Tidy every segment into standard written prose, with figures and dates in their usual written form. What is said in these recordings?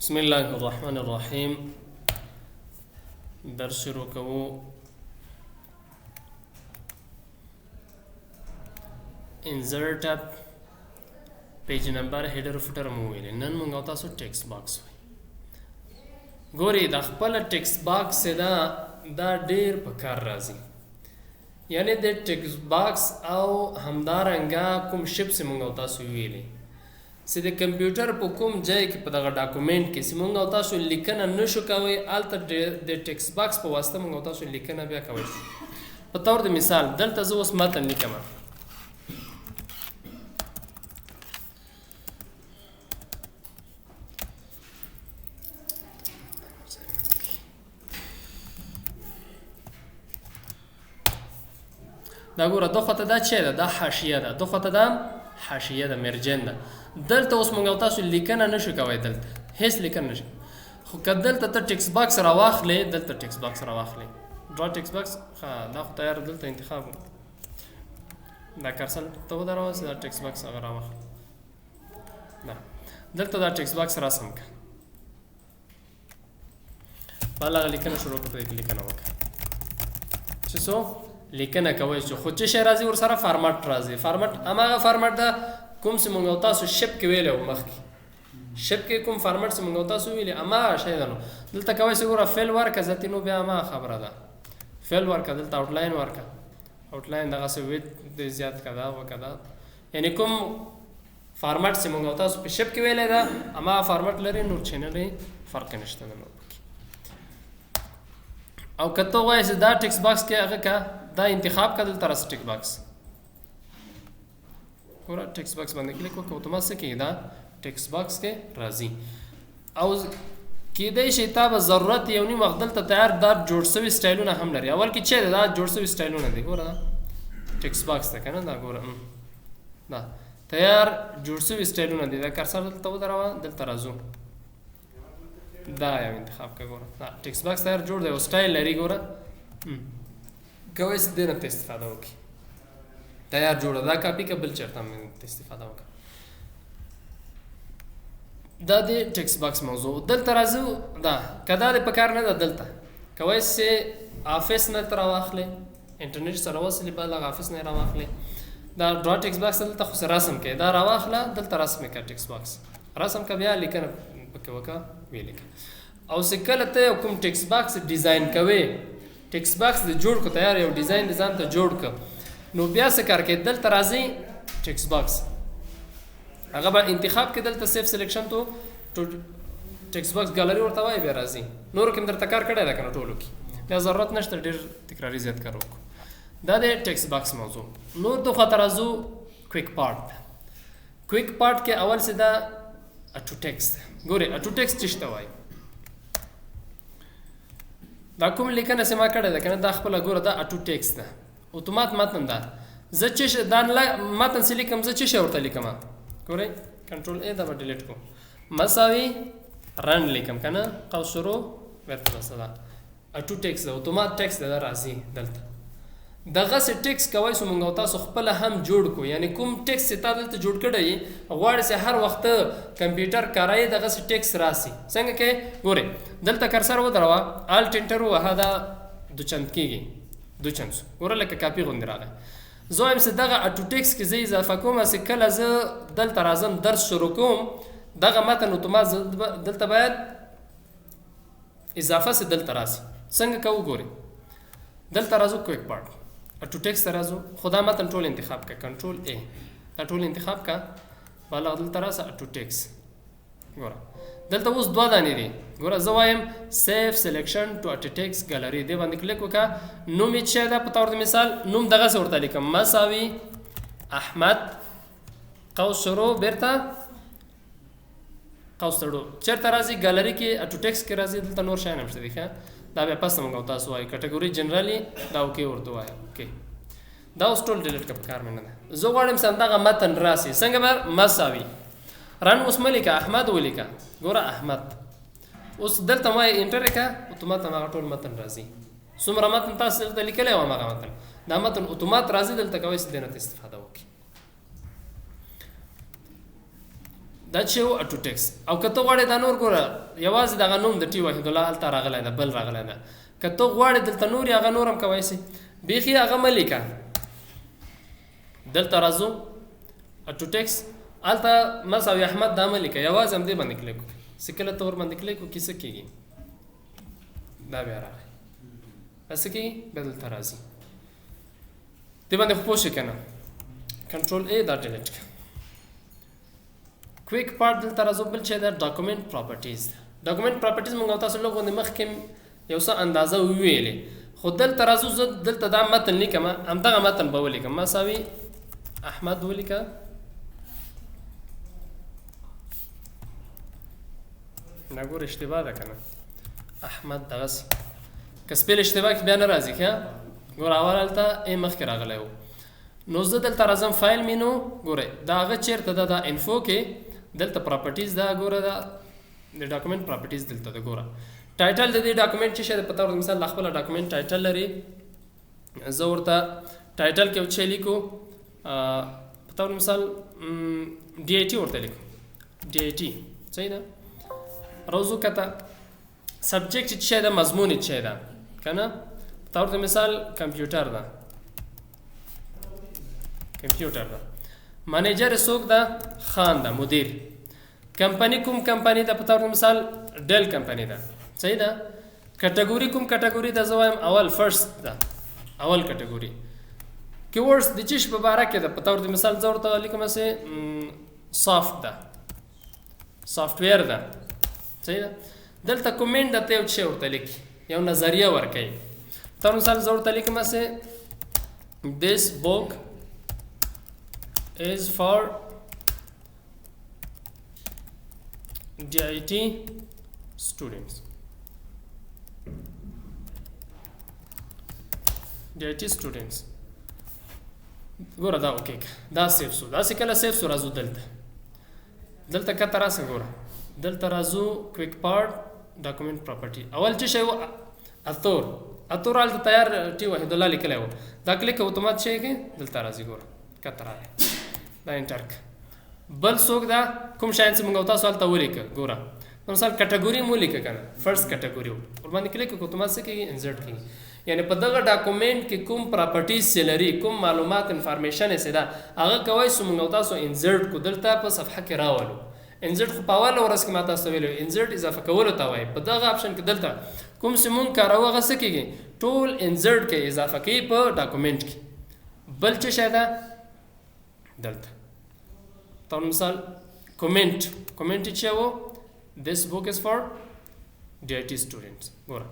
بسم الله الرحمن الرحیم. درس شروع کوو. انزرټ اپ پیج نمبر هډر فوټر مو ویل. نن موږ او تاسو ټیکسټ باکس وایو. ګوري د خپل ټیکسټ باکس دا ډیر په کار راځي، یعنی د ټیکسټ باکس او همدارنګه کوم شپ چې موږ او تاسو ویلي چې د کمپیوټر په کوم ځای کې په دغه ډاکومنټ کې چې موږ او تاسو لیکنه نشو کوی، هلته د ټیکسټ باکس په واسطه موږ او تاسو لیکنه بیا کوی شو. په تور د مثال دلته زه اوس متن لیکم. دا ګوره دغه ته دا چې ده، دا حاشیه ده، دغه ته دا حاشیه ده، مرجن ده. دلته اوس موږ او تاسو لیکنه نشو کوی، دلته هیڅ لیکنه نشو. خو که دلته ته ټیکسټ باکس راواخلې، دلته ټیکسټ باکس راواخلې، ډرا ټیکسټ باکس، ښه دا خو تیار دلته انتخاب و. دا کرسر ته ودروه چې دا ټیکسټ باکس هغه راواخلې. دا دلته دا ټیکسټ باکس رسم کړه، بله هغه لیکنه شروع کړه، په دې کې لیکنه وکړه چې څو لیکنه کوی شو. خو څه شی راځي ورسره؟ فارمټ راځي. فارمټ هماغه فارمټ ده کوم چې موږ او تاسو شپ کې ویلی و مخکې، شپ کې کوم فارمټ چې موږ او تاسو ویلی هماغه شی ده. نو دلته کوی شي ګوره فیل ورکړه، ځتې نو بیا هماغه خبره ده، فیل ورکړه، دلته آوټلاین ورکړه، آوټلاین دغسې ویت دې زیات کړه، دا وکړه، دا یعنی کوم فارمټ چې موږ او تاسو په شپ کې ویلی ده هماغه فارمټ لري، نور چې نه لري فرق یې نشته ده نور پکې. او که ته وایې چې دا ټیکسټ باکس کې هغه که دا انتخاب که، دلته راسه ټیک باکس، ګوره ټیکسټ باکس باندې کلیک وکړه، اتومات څه کېږي؟ دا ټیکسټ باکس کې راځي. او کېدای شي تا به ضرورت یو نیم وخت دلته تیار دا جوړ سوي سټایلونه هم لري. اول کې چې دا جوړ سوي سټایلونه دي، ګوره دا ټیکسټ باکس ده که نه، دا ګوره دا تیار جوړ سوي سټایلونه دي. دا کرسر دلته ودروه، دلته راځو، دا یو انتخاب که، ګوره دا ټیکسټ باکس تیار جوړ دی او سټایل لري. ګوره کوی چې دې نه ته استفاده وکړي، تیار جوړه دا کاپي که بل چېرته هم ته استفاده وکړه. دا د ټیکسټ باکس موضوع. دلته راځو، دا که دا د پکار نه ده، دلته کوی چې آفس نه ته راواخلې، انټرنیټ سره وصلې، بل هغه آفس نه راواخلې. دا ډرا ټیکسټ باکس دلته خو څه رسم کوي، دا راواخله، دلته رسم یې کړه، ټیکسټ باکس رسم که، بیا لیکنه پکې وکړه، ویې لیکه. او چې کله ته یو کوم ټیکسټ باکس ډیزاین کوې، ټیکسټ باکس دې جوړ کړو، تیار یو ډیزاین دې ځان ته جوړ کړ، نو بیا څه کار کوې؟ دلته راځي ټیکسټ باکس هغه به انتخاب کې، دلته سیف سلیکشن تو ټیکسټ باکس ګالری ورته وایي، بیا راځي. نورو کې هم درته کار کړی ده که نه، ټولو کې بیا ضرورت نشته ډېر تکراري زیات کار وکړو. دا د ټیکسټ باکس موضوع. نور دو خواته راځو کویک پارټ. کویک پارټ کې اول څه ده؟ اټو ټیکسټ. ګورئ اټو ټیکسټ څه ته وایي؟ دا کوم لیکنه چې ما کړې ده که نه، دا خپله ګوره دا اټو ټیکسټ ده، اتومات متن ده. زه چې دا متن چې لیکم، زه څه شی ورته لیکم؟ ګورئ کنټرول ای دا به ډیلیټ کړو، مساوي رن لیکم که نه، قوس شروع بیرته بسته ده، اټو ټیکسټ ده، اتومات ټیکسټ ده، دا راځي دلته. دغسې ټیکسټ کوی شو موږ او تاسو خپله هم جوړ کړو، یعنی کوم ټیکسټ چې تا دلته جوړ کړی غواړې چې هر وخت کمپیوټر کاروې دغسې ټیکسټ راسي. څنګه کوې؟ ګورئ دلته کرسر ودروه، آلټ انټر ووهه، دا دوچند کېږي، دوچند شو، ګوره لکه کاپي غوندې راغی. زه وایم چې دغه اټو ټیکسټ کې زه اضافه کوم چې کله زه دلته راځم درس شروع کوم، دغه متن اتومات زه دلته باید اضافه سي دلته راسي. څنګه کوو؟ ګورئ دلته راځو کویک پارټ اټو ټیکسټ ته راځو، خو دا متن ټول انتخاب کړه، کنټرول ای دا ټول انتخاب کړه، بالا دلته راسه اټو ټیکسټ. ګوره دلته اوس دوه دانې دي. ګوره زه وایم سیف سلیکشن ټو اټو ټیکسټ ګالری، دې باندې کلیک وکړه. نوم یې څه ده؟ په تور د مثال نوم دغسې ورته لیکم، مساوي احمد قوس شروع بیرته قوس تړو. چېرته راځي؟ ګالری کې اټو ټیکسټ کې راځي. دلته نور شیان هم شته دي، ښه دا بیا پس موږ او تاسو وایو کټګوري جنرالي دا اوکې ورته وایو. اوکې دا اوس ټول ډیلیټ کړه، په کار مې نه ده. زه غواړم چې همدغه متن راسي. څنګه به؟ مساوي رن اوس مه لیکه، احمد ولیکه. ګوره احمد اوس دلته ما انټر یې کړه، اتومات هماغه ټول متن راځي. څومره متن تاسو دلته لیکلی و هماغه متن، دا متن اتومات راځي. دلته کوی چې دې نه ته استفاده وکړي. دا چې و اټو ټیکس. او که ته غواړې دا نور ګوره، یوازې دغه نوم د ټي وحید الله هلته راغلی ده، بل راغلی ده. که ته غواړې دلته نور هغه نور هم کوی سي، بیخي هغه مه لیکه. دلته راځو اټو ټیکس، هلته مساوي احمد دا مه لیکه، یوازې همدې باندې کلیک وکړه. چې کله ته ورباندې کلیک وکړې څه کېږي؟ دا بیا راغی، دا څه کېږي؟ بیا دلته راځي. دې باندې خو پوه شوې که نه؟ کنټرول ای دا ډیلیټ کړه. کویک پارټ دلته راځو، بل چې دا ډاکومنټ پراپرټیز ده. ډاکومنټ پراپرټیز موږ تاسو لږ غوندې مخکې یو څه اندازه وویلې، خو دلته راځو. زه دلته دا متن لیکم، همدغه متن به ولیکم، مساوي احمد ولیکه، نه ګوره اشتباه ده که نه، احمد دغسې که spell اشتباه کړي بیا نه راځي. ښه ګوره اول هلته ای مخکې راغلی و. نو زه دلته راځم file menu، ګورئ دا هغه چېرته ده، دا info کې دلته properties ده. ګوره دا د document properties دلته ده. ګوره title د دې document چې شی ده، په طور مثال دا خپله document title لري. زه ورته title کې یو څه لیکو، په طور مثال ډي آی ټي ورته لیکو، ډي آی ټي صحیح ده. روزو کته subject چې شی ده، مضمون چې شی ده که نه، په طور مثال کمپیوټر ده، کمپیوټر ده. manager څوک ده؟ خان ده، مدیر. کمپنی کوم کمپنی ده؟ په طور مثال ډیل کمپنی ده، صحیح ده. category کوم category ده؟ زه وایم اول first ده، اول category. keywords د چیش په باره کې ده؟ په طور مثال زه ورته لیکم هسې soft ده، software ده، صحیح ده. دلته comment ده، ته یو څه ورته لیکي، یو نظریه ورکوي. په طور مثال زه ورته لیکم هسې this book is for DIT students. DIT students. ګوره دا okay دا save سو، داسې کله save سو راځو دلته، دلته کته راسه. ګوره دلته راځو quick part document property. اول چې شی و author، author هلته تیار ټي وحید الله لیکلی و، دا کلیک اتومات شی کې دلته راځي. ګوره کته راغی، دا enter که. بل څوک دا کوم شیان چې موږ تاسو هلته ولیکه. ګوره مثال category مو ولیکه که نه، first category و ورباندې کلیک وکړه، اتومات څه کېږي؟ insert کېږي. یعنی په دغه document کې کوم properties چې لري، کوم معلومات information یې څه ده، هغه کوی سو موږ تاسو insert کو دلته په صفحه کې راولو. insert خو په اوله ورځ کې ما تاسو ته ویلي، insert اضافه کولو ته وایي. په دغه option کې دلته کوم چې موږ کاروو هغه څه کېږي؟ ټول insert کې اضافه کوي په document کې. بل څه شی ده دلته؟ طور مثال comment، comment چې و this book is for DIT students. ګوره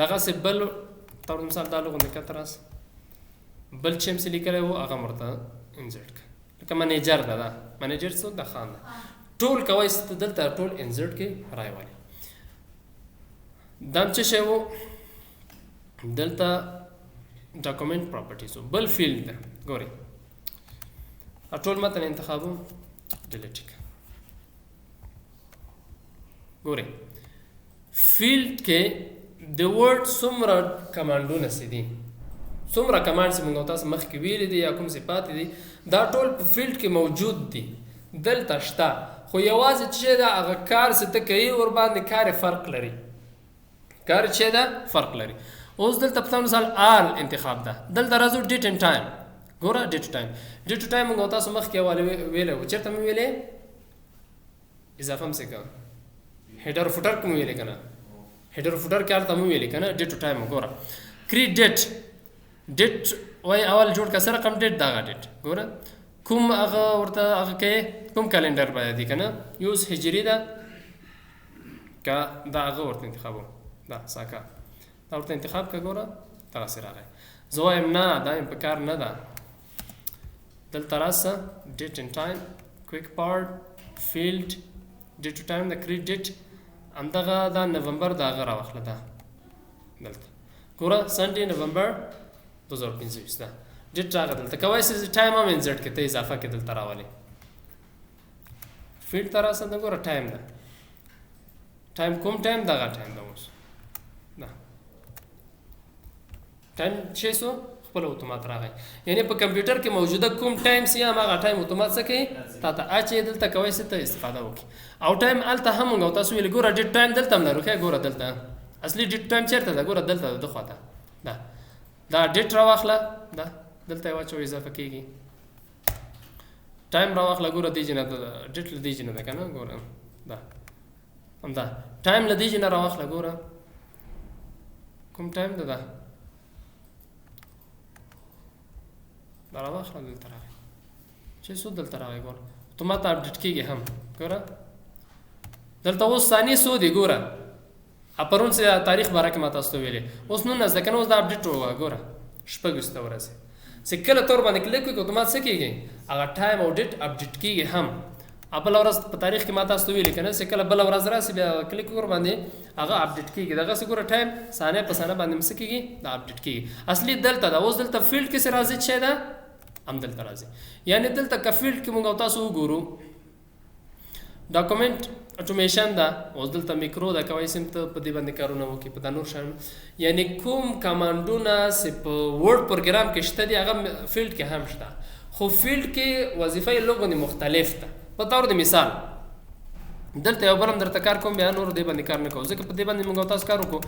دغسې بل طور مثال دا لغونډه کته راسه، بل چې هم څه لیکلی و هغه هم ورته insert کړه. لکه manager ده، دا manager څوک ده؟ خان ده. ټول کوی سي ته دلته ټول insert کې راولي. دا هم څه شی و دلته document properties و. بل field ده، ګورئ ټول متن انتخابوم delete کړه. ګورئ field کې د Word څومره command ونه څه دي، څومره command چې موږ تاسو مخکې ویلي دي یا کوم څه پاتې دي، دا ټول په field کې موجود دي، دلته شته. خو یوازې چې دا هغه کار چې ته کوي ورباندې کار فرق لري، کار چې ده فرق لري. اوس دلته په مثال all انتخاب ده، دلته راځو date and time. ګوره date time، date time موږ تاسو مخکې ویلی و، چېرته مې ویلې؟ اضافه هم څه کوه، header footer کې مې ویلې که نه؟ header footer کې هلته مې ویلې که نه date time. ګوره create date، date وایي اول جوړ که څه رقم date، دغه date. ګوره کوم هغه ورته هغه کوي، کوم calendar باید دی که نه، use هجري ده که دا هغه ورته انتخابوم، دا ساکا دا ورته انتخاب که. ګوره دغسې راغی. زه وایم نه دا مې په کار نه ده. دلته راسه date and time quick part field date to time د create date، همدغه دا نومبر دا هغه راواخله. دا دلته ګوره Sunday نومبر 2025 ده date راغی. دلته کوی سي time هم insert کړې، ته اضافه کړې، دلته راولې. field ته راسه، دا ګوره time ده، time کوم time؟ دغه time ده. اوس دا time چې سو خپل اتومات راغی. یعنی په کمپیوټر کې موجوده کوم ټایم سی هغه ټایم اتومات څه کوي تا ته اچي، دلته کوي څه ته استفاده وکړي. او ټایم هلته هم موږ تاسو ویل ګوره date time دلته هم لرو، ښه ګوره دلته اصلي date time چېرته ده؟ ګوره دلته ده، خواته ده، دا date راواخله، دا دلته یې واچوه اضافه کېږي. ټایم راواخله، ګوره دې جنه ده، date له دې جنه ده که نه، ګوره دا همدا ټایم له دې جنه راواخله، ګوره کوم ټایم ده، دا دا راواخله دلته راغی چې څو دلته راغی، ګوره اتومات اپډیټ کېږي هم. ګوره دلته اوس ثانیې څو دي، ګوره پرون څه تاریخ باره کې ما تاسو ته ویلې، اوس 19 ده که نه، اوس دا اپډیټ وه، ګوره 26 ورځې چې کله تور باندې کلیک وکړي اتومات څه کېږي هغه ټایم او date اپډیټ کېږي هم. بله ورځ په تاریخ کې ما تاسو ته ویلي که نه چې کله بله ورځ راسي بیا کلیک ور باندې هغه اپډیټ کېږي. دغسې ګوره ټایم ثانیه په ثانیه باندې څه کېږي دا اپډیټ کېږي. اصلي دلته ده، اوس دلته field کې څه راځي چې ده هم دلته راځي. یعنی دلته که field کې موږ او تاسو وګورو document automation ده، اوس دلته میکرو ده، کوای سم ته په دې باندې کارونه وکړي په دا نور شیان. یعنی کوم command ونه چې په Word پروګرام کې شته دي هغه field کې هم شته، خو field کې وظیفه یې لږ غوندې مختلف ده. په تور د مثال دلته یو بل هم درته کار کوم، بیا نور دې باندې کار نه کوو، ځکه په دې باندې موږ تاسو کار وکړو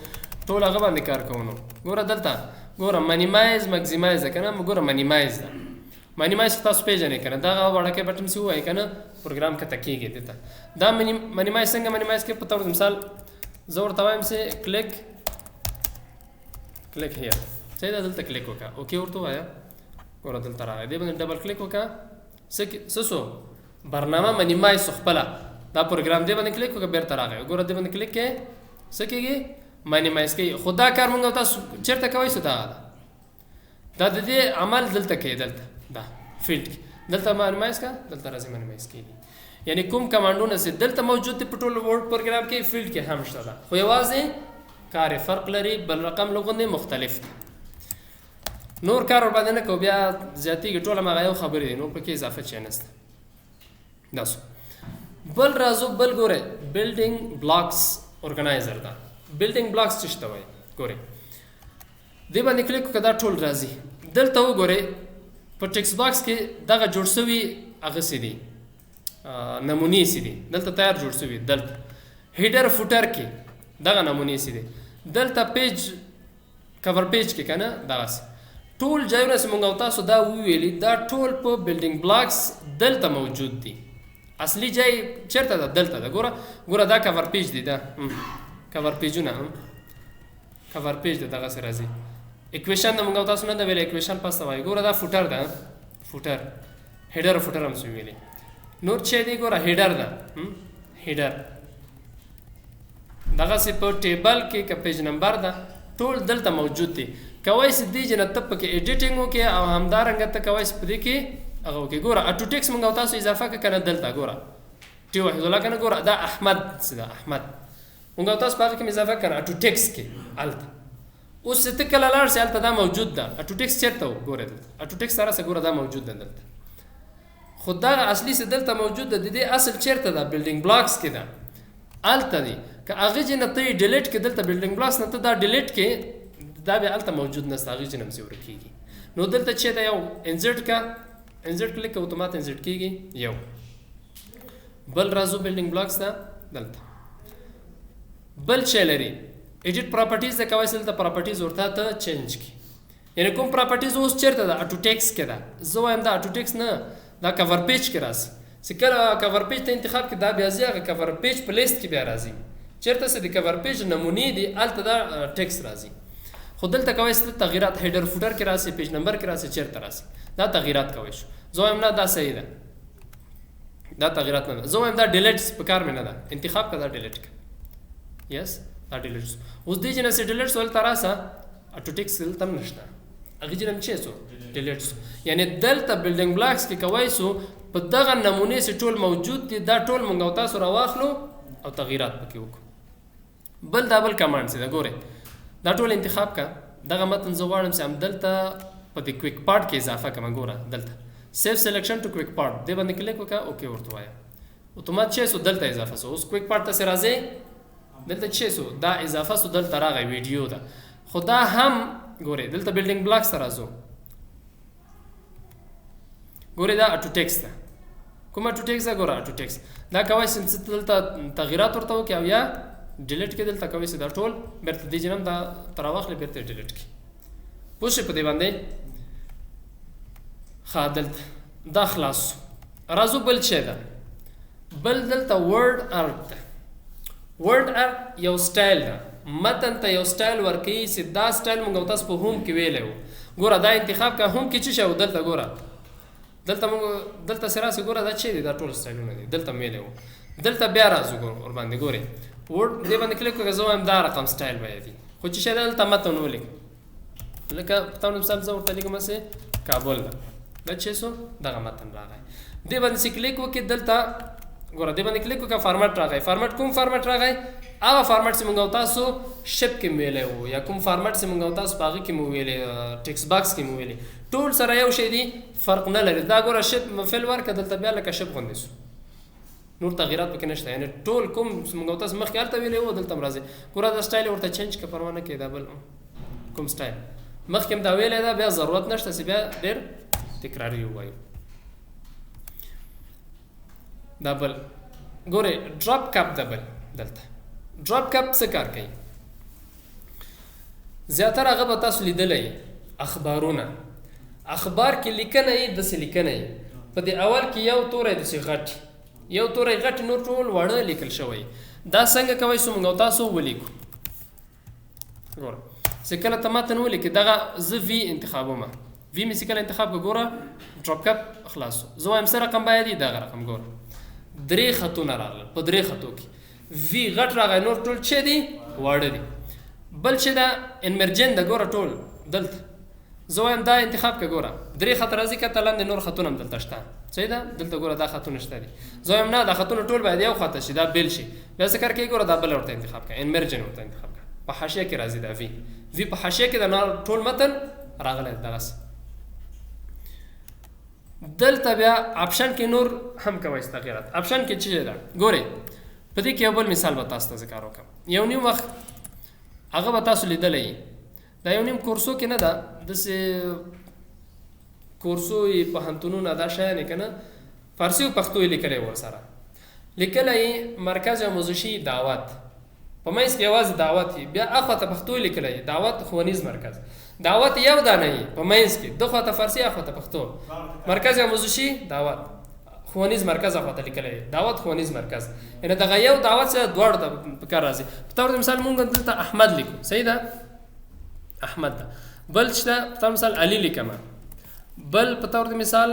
ټول هغه باندې کار کوو. نو ګوره دلته ګوره minimize maximize ده که نه، ګوره minimize ده. minimize خو تاسو پېژنئ که نه، دغه وړوکی button چې ووایي که نه پروګرام کته کېږي دې ته. دا minimize څنګه minimize کوي؟ په تور د مثال زه ورته وایم چې click click here، صحیح ده، دلته کلیک وکړه، okay ورته ووایه، ګوره دلته راغی، دې باندې double click وکړه، څه سو برنامه minimize سو خپله، دا پروګرام دې باندې کلیک وکړه بېرته راغی، ګوره دې باندې کلیک کې څه کېږي minimize کوي. خو دا کار موږ تاسو چېرته کوی سو؟ دا ده، دا د دې عمل دلته کوي، دلته دا field کې دلته minimize کا، دلته راځي minimize کېږي. یعنی کوم command ونه چې دلته موجود دي په ټول Word پروګرام کې field کې هم شته ده، خو یوازې کار یې فرق لري، بل رقم لږ غوندې مختلف دی. نور کار ورباندې نه کوو، بیا زیاتېږي، ټول هماغه یو خبرې دي، نور پکې اضافه چی نشته. دا سو بل راځو، بل ګورئ building blocks organizer ده. building blocks څه ته وایي؟ ګورئ دې باندې کلیک وکړه، دا ټول راځي. دلته وګورئ په text box کې دغه جوړ سوي هغه څه دي، نمونې څه دي، دلته تیار جوړ سوي. دلته header footer کې دغه نمونې څه دي، دلته page cover page کې که نه دغسې ټول ځایونه چې موږ او تاسو دا وویلي دا ټول په building blocks دلته موجود دي. اصلي ځای چېرته ده؟ دلته ده. ګوره ګوره دا cover page دی، دا cover page ونه cover page ده، دغسې راځي. equation د موږ او تاسو نه ده ویلې، equation پس ته وایي. ګوره دا footer ده، footer header footer هم څه ویلي. نور چې دی ګوره header ده، header دغسې په table کې که page number ده ټول دلته موجود دي. کوای سي دې جنه ته پکې editing وکړې او همدارنګه ته کوای سي په دې کې هغه وکړې. ګوره auto text موږ او تاسو اضافه کړه که نه، دلته ګوره ټي وحید الله که نه، ګوره دا احمد څه ده، احمد موږ او تاسو په هغه کې اضافه کړه auto text کې هلته. اوس چې ته کله لاړ شې هلته دا موجود ده. auto text چېرته و؟ ګوره دلته auto text سره سه ګوره دا موجود ده دلته. خو دغه اصلي څه دلته موجود ده، د دې اصل چېرته ده؟ building blocks کې ده، هلته دی. که هغه جنه ته یې delete کړې دلته building blocks نه ته دا delete کړې، دا بیا هلته موجود نشته، هغې جنه هم ځې ورکېږي. نو دلته چې ده یو insert کا، insert کلیک که اتومات insert کېږي. یو بل راځو building blocks ته، دلته بل چې لري edit properties ده، کوای سي دلته properties ورته ته change کړي. یعنی کوم properties اوس چېرته ده؟ auto text کې ده. زه وایم دا auto text نه، دا cover page کې راځي. چې کله cover page ته انتخاب کړي دا بیا ځي هغه cover page په لیست کې بیا راځي، چېرته چې د cover page نمونې دي هلته دا ټیکس راځي. خو دلته کوای سي تغیرات header footer کې راسي، page number کې راسي، چېرته راسي دا تغیرات کوای شو. زه وایم نه دا صحیح ده، دا تغیرات نه ده. زه وایم دا delete په کار مې نه ده، انتخاب که دا delete که، yes دا delete سو. اوس دې جنه چې delete سو هلته راسه auto text دلته هم نشته، هغې جنه هم چې سو delete سو. یعنی دلته building blocks کې کوای سو په دغه نمونې چې ټول موجود دي دا ټول موږ او تاسو راواخلو او تغیرات پکې وکړو. بل دا بل command څه ده؟ ګورئ دا ټول انتخاب که، دغه متن زه غواړم چې همدلته په دې quick part کې اضافه کړم. ګوره دلته save selection to quick part دې باندې کلیک وکړه، okay ورته وایه، اتومات چې سو دلته اضافه سو. اوس quick part ته څه راځي؟ دلته چې سو دا اضافه سو، دلته راغی ویډیو ده. خو دا هم ګورئ دلته building blocks ته راځو، ګورې دا اټو ټیکس ده. کوم اټو ټیکس ده؟ ګوره اټو ټیکس دا کوی شم چې دلته تغیرات ورته وکړي او یا ډیلیټ کې دلته کوی شي دا ټول بیرته دې جنم دا تر واخلې بیرته ډیلیټ کې. پوه شئ په دې باندې؟ ښه دلته دا خلاص راځو بل چه ده. بل دلته ورډ ارټ ده. ورډ ارټ یو سټایل ده، متن ته یو سټایل ورکوي چې دا سټایل موږ او تاسو په هوم کې ویلی وو. ګوره دا انتخاب که هوم کې څه شی و، دلته ګوره دلته موږ دلته سره راسي ګوره دا چه دي، دا ټول سټایلونه دي، دلته مې ویلی وو. دلته بیا راځو ګوره ورباندې ګورې ورډ دې باندې کلیک وکړه، زه وایم دا رقم سټایل به یې دي، خو چې شی ده دلته متن ولیک، لکه په تاسو مثال زه ورته لیکم هسې کابل ده، دا چې سو دغه متن راغی. دې باندې چې کلیک وکړي دلته ګوره دې باندې کلیک وکړه فارمټ راغی. فارمټ کوم فارمټ راغی؟ هغه فارمټ چې موږ او تاسو شپ کې مو ویلی وو، یا کوم فارمټ چې موږ او تاسو په هغه کې مو ویلی، ټیکس باکس کې مو ویلی، ټول سره یو شی دي، فرق نه لري. دا ګوره شپ فل ورکړه دلته بیا لکه شپ غوندې سو، نور تغیرات پکې نشته، یعنې ټول کوم چې موږ او تاسو مخکې هلته ویلی وو دلته هم راځي. ګوره دا سټایل ورته چینج که پروا نه کوي، دا بل کوم سټایل مخکې هم دا ویلی ده، بیا ضرورت نشته چې بیا ډېر تکراري ووایو. دا بل ګورې ډراپ کپ ده. بل دلته ډراپ کپ څه کار کوي؟ زیاتره هغه به تاسو لیدلی اخبارونه، اخبار کې لیکنه یې داسې لیکنه یې په دې اول کې یو توری داسې غټ، یو توری غټ، نور ټول واړه لیکل شوی. دا څنګه کوی سو موږ او تاسو ولیکو؟ ګوره چې کله ته متن ولیکې، دغه زه وی انتخابوم، وی مې چې کله انتخاب کړ ګوره ډراپ کپ خلاص سو. زه وایم څه رقم باید وي؟ دغه رقم. ګوره درې خطونه راغلل، په درې خطو کې وی غټ راغی، نور ټول چې دي واړه دي. بل چې ده انمرجن ده، ګوره ټول دلته زه وایم دا انتخاب که ګوره درې خط راځي، کته لاندې نور خطونه هم دلته شته، صحیح ده؟ دلته ګوره دا خطونه شته دي. زه وایم نه دا خطونه ټول باید یو خطه شي، دا بېل شي. بیا څه کار کوي؟ ګوره دا بل ورته انتخاب که، انمرجن ورته انتخاب که، په حاشیه کې راځي دا وی، وی په حاشیه کې د نور ټول متن راغلی دغسې. دلته بیا اپشن کې نور هم کوی تغیرات. اپشن کې څه ده؟ ګورئ په دې کې یو بل مثال به تاسو ته ذکر وکړم. یو نیم وخت هغه به تاسو لیدلی، دا یو نیم کورسو کې نه ده، داسې کورسو یې پوهنتونونه دا شیان یې که نه، فارسي او پښتو یې لیکلی ورسره لیکلی مرکز آموزشي دعوت، په منځ کې یوازې دعوت یې، بیا اخوا ته پښتو یې لیکلی دعوت ښوونیز مرکز، دعوت یو دانه یې په منځ کې، دخوا ته فارسي اخوا ته پښتو، مرکز آموزشي دعوت ښوونیز مرکز اخوا ته لیکلی دعوت ښوونیز مرکز، یعنې دغه یو دعوت چې دواړو ته په کار راځي. په طور د مثال مونږ دلته احمد لیکو، صحیح ده؟ احمد ده. بل چې ده په طور مثال علي لیکم، بل په طور د مثال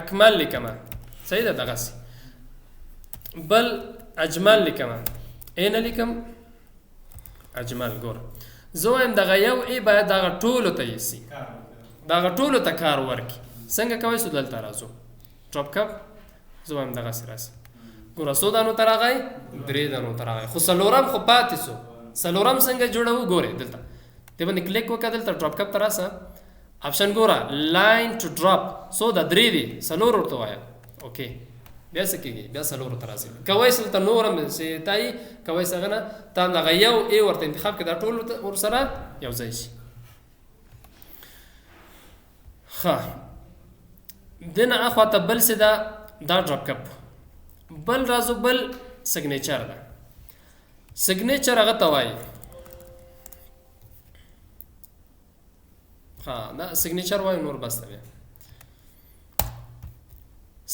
اکمل لیکم، صحیح ده؟ دغسې بل اجمل لیکم، ای نه لیکم اجمل. ګوره زه وایم دغه یو ای باید دغه ټولو ته یې سي، دغه ټولو ته کار ورکړي. څنګه کوی سو؟ دلته راځو ډراپ کپ، زه وایم دغسې راسي. ګوره څو دانو ته راغی؟ درې دانو ته راغی، خو څلورم خو پاتې سو. څلورم څنګه جوړوو؟ ګورې دلته دې باندې کلیک وکړه، دلته ډراپ کپ ته راسه، اپشن ګوره لاین ټو ډراپ، څو ده؟ درې دي، څلور ورته وایه. اوکې بیا څه کېږي؟ بیا څلورو ته راځي. کوی سو دلته نور هم چې تا یې کوی سو هغه نه تا دغه یو ای ورته انتخاب کړه، دا ټول ورسره یو ځای شي. ښه دې نه اخوا ته بل څه ده، دا ډراپ کپ. بل راځو بل سګنیچر ده. سګنیچر هغه ته وایي، ښه دا سګنیچر وایي، نور بس ته بیا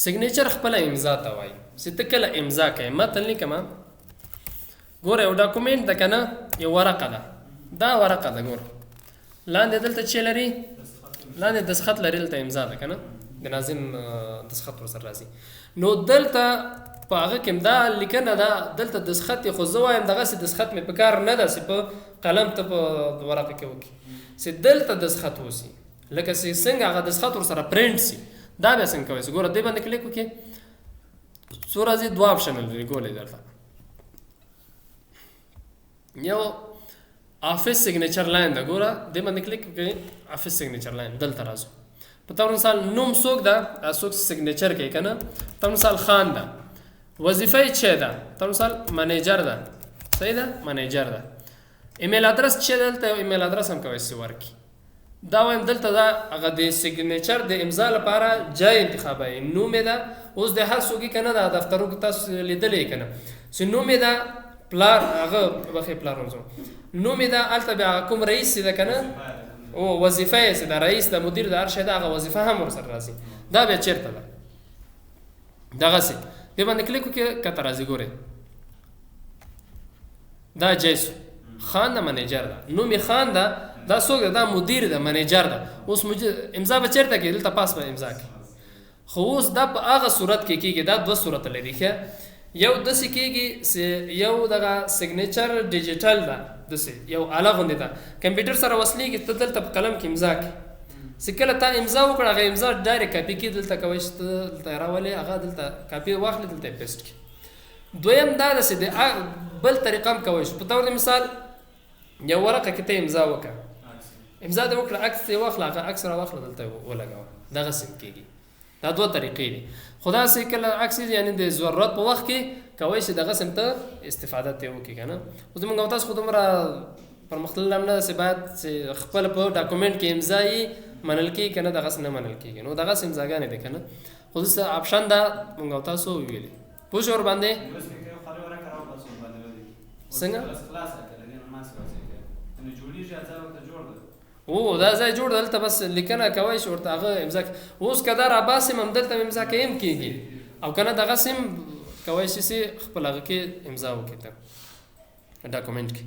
سګنیچر خپله امضا ته وایي، چې ته کله امضا کوې. متن لیکم، ګوره یو ډاکومنټ ده که نه، یو ورقه ده، دا ورقه ده. ګوره لاندې دلته چې لري، لاندې دستخط لري، دلته امضا ده که نه، د ناظم دستخط ورسره راځي. نو دلته په هغه کې دا لیکنه ده، دلته دستخط یې، خو زه وایم دغسې دستخط مې په کار نه ده چې په قلم ته په ورقه کې وکړي، چې دلته دستخط وسي، لکه چې څنګه هغه دستخط ورسره پرنټ سي. دا بیا څنګه کوی سي؟ ګوره دې باندې کلیک وکړي، څو راځي؟ دوه اپشن لري. ګولې درته یو افیس سیګنیچر لاین ده، ګوره دې باندې کلیک وکړئ، افیس سیګنیچر لاین دلته راځو. په طور مثال نوم څوک ده، څوک سیګنیچر کوي که نه، په طور مثال خان ده، وظیفه یې چې ده، په طور مثال منیجر ده، صحیح ده؟ منیجر ده. ایمیل ادرس چې دلته یو ایمیل ادرس هم کوی سي ورکړي. دا وایم دلته دا هغه د سیګنیچر د امضا لپاره جای انتخابوي، نوم یې ده. اوس د هر څوک که نه، دا دفترو کې تاسو لیدلی که نه چې نوم یې ده، پلار هغه بخې پلار ونځو نوم یې ده، هلته بیا هغه کوم رئیس چې ده که نه، او وظیفه یې چې ده، رئیس ده، مدیر ده، هر شی ده، هغه وظیفه هم ورسره راځي. دا بیا چېرته ده؟ دغسې دې باندې کلیک وکړئ، کته راځي. ګورئ، دا جیسو خان ده، منیجر ده، نوم یې خان ده. دا څوک ده؟ دا مدیر ده، منیجر ده. اوس امضا به چېرته کوي؟ دلته پاس به امضا کوي. خو اوس دا په هغه صورت کې کېږي، دا دوه صورته لري. ښه، یو داسې کېږي چې یو دغه سیګنیچر ډیجیټل ده، داسې یو آله غوندې ده، کمپیوټر سره وصلېږي، ته دلته په قلم کې امضا کوي، چې کله تا امضا وکړه هغه امضا ډایرکټ کاپي کړي، دلته کوی چې ته دلته یې راولې، هغه دلته کاپي واخلې، دلته یې پیسټ کړي. دویم دا ده چې د بل طریقه هم کوی شو. په طور د مثال یو ورقه کې ته امضا وکړه، امضا دې وکړه، عکس یې واخله، هغه عکس راواخله، دلته یې ولګوه، دغسې هم کېږي. دا دوه طریقې دي. خو داسې کله عکس یې یعنې د ضرورت په وخت کې کوی شي دغسې هم ته استفاده ترې وکړې که نه. اوس زموږ او تاسو خو دومره پرمختللی هم نه ده چې باید چې خپل په ډاکومنټ کې امضا یې منل کېږي که نه، دغسې نه منل کېږي، نو دغسې امضاګانې دي که نه. خو دلته آپشن ده موږ او تاسو ویلي، پوه شو ورباندې؟ څنګه؟ او دا ځای جوړ، دلته بس لیکنه کوی شي ورته، هغه امضا کوي. اوس که دا راباسم هم دلته هم امضا کوي هم کېږي، او که نه دغسې هم کوی شي چې خپل هغه کې امضا وکړي ته ډاکومنټ کې.